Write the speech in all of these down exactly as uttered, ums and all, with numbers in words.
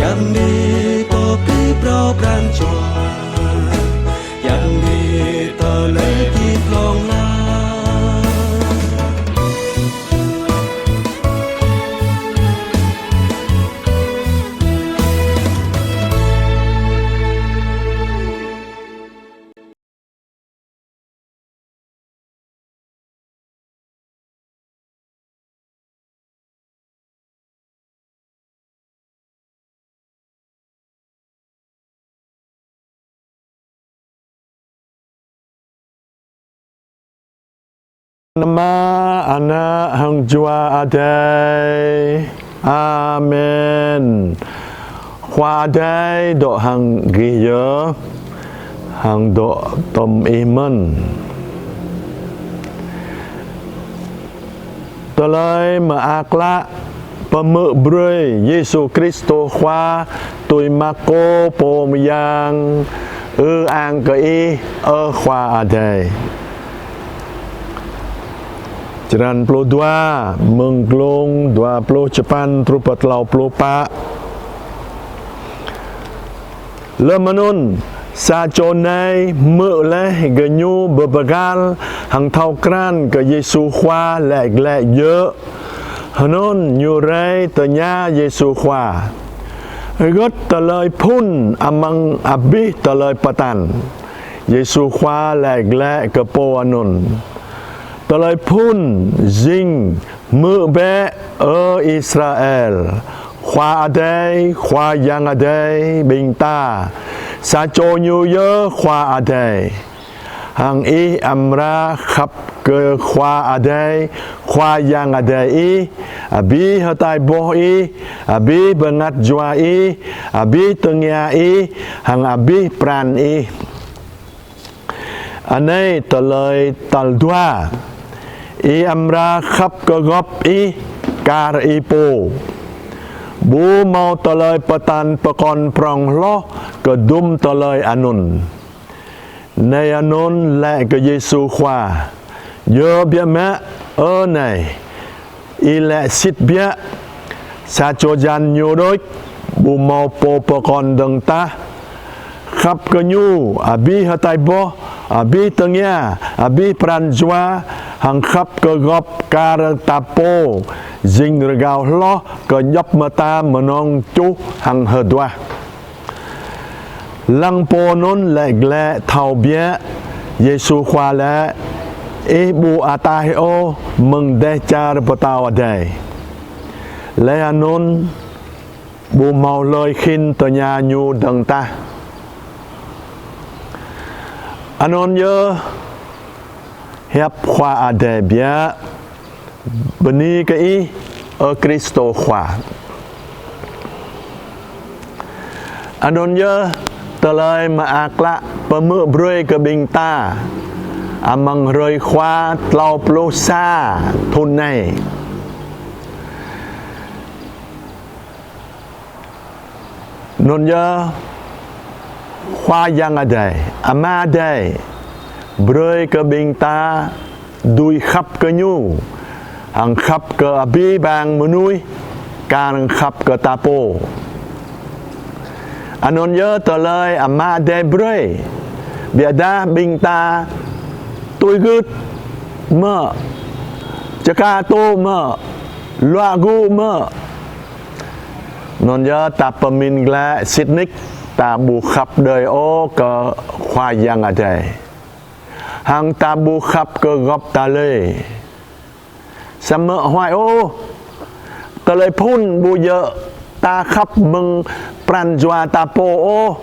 Yang đi pơpŭ pran jua, yang đi tơlơi pơpŭ hlŏng lar. Nama, Ană hăng Jua Adai. Amen. Khua Adai dŏ hăng gih yơh, hăng dŏ tŏm ih mơ̆n. Tơlơi mơak klă pơmưk brơi Yêsu Kristô Khua tui Markô pô mơyang. Ư-ang kơ Ih, ơ Khua Adai. Črăn pluh dua, mơ̆ng glông dua pluh čơpăn truh pơ klâo pluh pă. Lơm anŭn, sa čô nai hmư̆ laih gơñu bơbơgal hăng thâo krăn kơ Yêsu Khua laĭ glaĭ djơ̆. Anŭn ñu rai tơña Yêsu Khua: Hơgĕt tơlơi phŭn amăng abih tơlơi pơtăn? Yêsu Khua laĭ glaĭ kơ pô anŭn: Tơlơi phŭn jing: Hmư̆ bĕ, ơ Israel, Khua Adai, Khua Yang Adai ƀing ta, sa čô Ñu yơh Khua Adai. Hăng ih amra khăp kơ Khua Adai, Khua Yang Adai ih, abih hơtai boh ih, abih bơngăt jua ih, abih tơngia ih, hăng abih pran ih. Anai tơlơi tal dua: Ih amra khăp kơ gŏp ih kar ih pô. Ƀu hmâo tơlơi pơtăn pơkŏn prŏng hloh kơdŭm tơlơi anŭn. Nai anŭn laĭ kơ Yêsu Khua: Djơ̆ biă mă, ơ nai, ih laĭ sĭt biă. Sa čô jăn ñu đôč ƀu hmâo pô pơkŏn dơ̆ng tah. Khăp kơ ñu abih hơtai boh, abih tơngia, abih pran jua, hăng khăp kơ gŏp kar ta pô, jing rơgao hloh kơ djŏp mơta mơnơ̆ng čuh hăng hơduah. Lăng pô anŭn laĭ glaĭ thâo biă, Yêsu Khua laĭ: Ih ƀu ataih ôh mơ̆ng dêh čar pơtao adai. Laih anŭn ƀu hmâo hlơi khĭn tơña ñu dơ̆ng tah. Anŭn yơh hiăp Khua Adai biă. Bơni kơ Ih, ơ Kristô Khua. Anŭn yơh tơlơi mơak klă pơmưk brơi kơ ƀing ta amăng hrơi Khua klâo pluh sa thŭn anai. Anŭn yơh Khua Yang Adai, Ama Adai, brơi kơ ƀing ta dưi khăp kơ Ñu, hăng khăp kơ abih bang mơnuih, kar hăng khăp kơ ta pô. Anŭn yơh tơlơi Ama Adai brơi, biădah ƀing ta tui gưt mơ̆, čơkă tŭ mơ̆, luă gŭ mơ̆. Anŭn yơh ta pơmĭn glaĭ sĭt nik, ta ƀu khăp đơi ôh kơ Khua Yang Adai. Hăng ta ƀu khăp kơ gŏp ta lơi. Samơ̆ huai ôh, tơlơi phŭn ƀu djơ̆ ta khăp mơ̆ng pran jua ta pô ôh,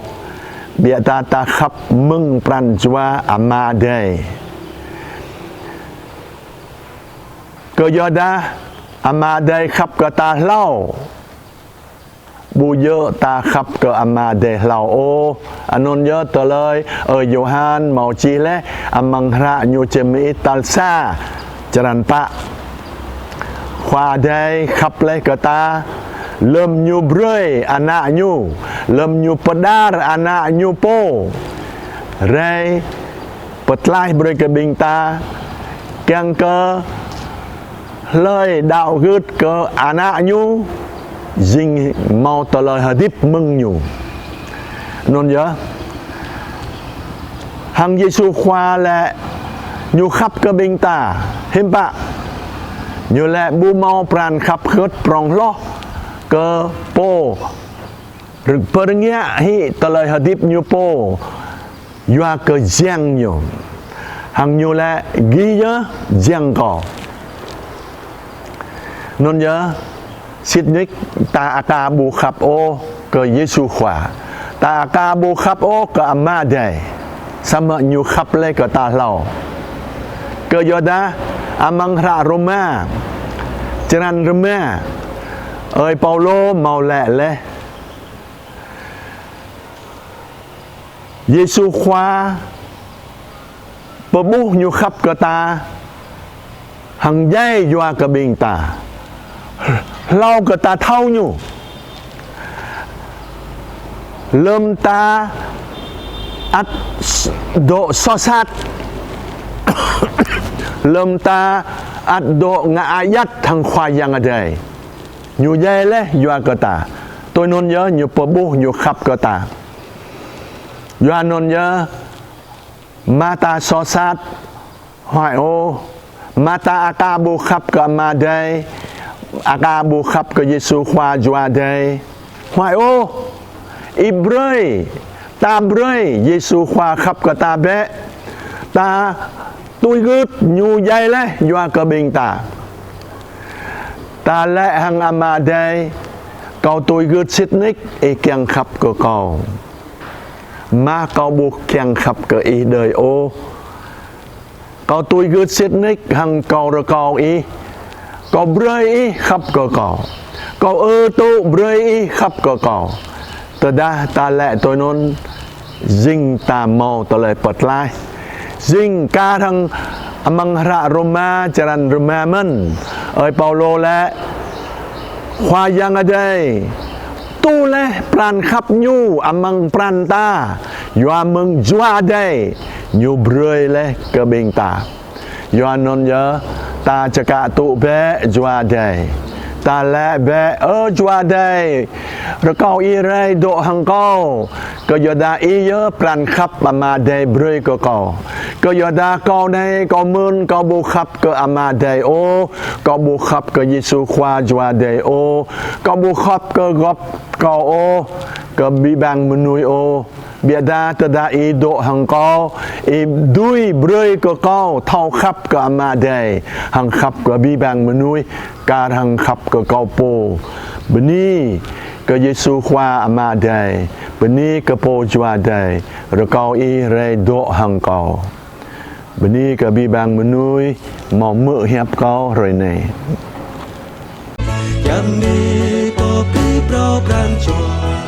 biădah ta khăp mơ̆ng pran jua Ama Adai. Kơ yua dah Ama Adai khăp kơ ta hlâo, ƀu djơ̆ ta khăp kơ Ama Adai hlâo ôh. Anŭn yơh tơlơi ơi Yôhan hmâo čih laih amăng hră ñu čem mơit tal sa, črăn pă. Khua Adai khăp laih kơ ta, lơm Ñu brơi Ană Ñu, lơm Ñu pơđar Ană Ñu pô rai pơtlaih brơi kơ ƀing ta, kiăng kơ hlơi đaŏ gưt kơ Ană Ñu, jing hmâo tơlơi hơdip mơ̆ng ñu. Anŭn yơh, hăng Yêsu Khua lĕ ñu khăp kơ ƀing ta hiư̆m pă? Ñu lĕ ƀu hmâo pran khăp hơ̆t prong hloh kơ pô pơrơngiă hĭ tơlơi hơdip ñu pô yua kơ jiăng ñu. Hăng ñu lĕ gih yơh jiăng kâo. Anŭn yơh, sĭt nik ta aka ƀu khăp ôh kơ Yêsu Khua. Ta aka ƀu khăp ôh kơ Ama Adai. Samơ̆ ñu khăp lĕ kơ ta hlâo. Kơ yua dah amăng hră Rôma, črăn rơma, ơi Paulô hmâo lĕ lĕ Yêsu Khua pơƀuh ñu khăp kơ ta hăng djai yua kơ ƀing ta. Hlâo kơ ta thâo ñu. Lơ̆m ta ăt dŏ soh sat. Lơ̆m ta ăt dŏ ngă ayăt hăng Khua Yang Adai. Ñu djai lĕ yua kơ ta. Tui anŭn yơh ñu pơƀuh ñu khăp kơ ta. Yua anŭn yơh, mơ̆ ta soh sat, huai ôh. Mơ̆ ta aka ƀu khăp kơ Ama Adai, aka ƀu khăp kơ Yêsu Khua Jua Adai, huai ôh. Ih brơi, ta brơi Yêsu Khua khăp kơ ta bĕ. Ta tui gưt ñu djai lĕ yua kơ ƀing ta. Ta lĕ hăng Ama Adai, kâo tui gưt sĭt nik ih kiăng khăp kơ kâo. Mơ̆ kâo ƀu kiăng khăp kơ ih đơi ôh. Kâo tui gưt sĭt nik hăng kâo rơkâo ih. Kâo brơi ih khăp kơ kâo. Kâo ư tŭ brơi ih khăp kơ kâo. Tơdah ta lĕ tui anŭn, jing ta hmâo tơlơi pơtlaih. Jing kar hăng amăng hră Rôma črăn rơma mơ̆n, ơi Paulô lĕ Khua Yang Adai tŭ lĕ pran khăp ñu amăng pran ta, yua mơ̆ng Jua Adai ñu brơi lĕ kơ ƀing ta. Yua anŭn yơh, ta čơkă tŭ bĕ Jua Adai. Ta lĕ bĕ: Ơ Jua Adai, rơkâo ih rai dŏ hăng kâo. Kơ yua dah ih yơh pran khăp Ama Adai brơi kơ kâo. Kơ yua dah kâo anai kâo mơ̆n kâo ƀu khăp kơ Ama Adai ôh, kâo ƀu khăp kơ Yêsu Khua Jua Adai ôh, kâo ƀu khăp kơ gŏp kâo ôh, kơ abih bang mơnuih ôh. Biă dah tơdah ih dŏ hăng kâo, ih dưi brơi kơ kâo thâo khăp kơ Ama Adai, hăng khăp kơ abih bang mơnuih, kar hăng khăp kơ kâo pô. Bơni kơ Yêsu Khua Ama Adai, bơni kơ Pô Jua Adai, rơkâo ih rai dŏ hăng kâo. Bơni kơ abih bang mơnuih hmâo hmư̆ hiăp kâo hrơi anai. Yam ni pô phi phrâo pran jua.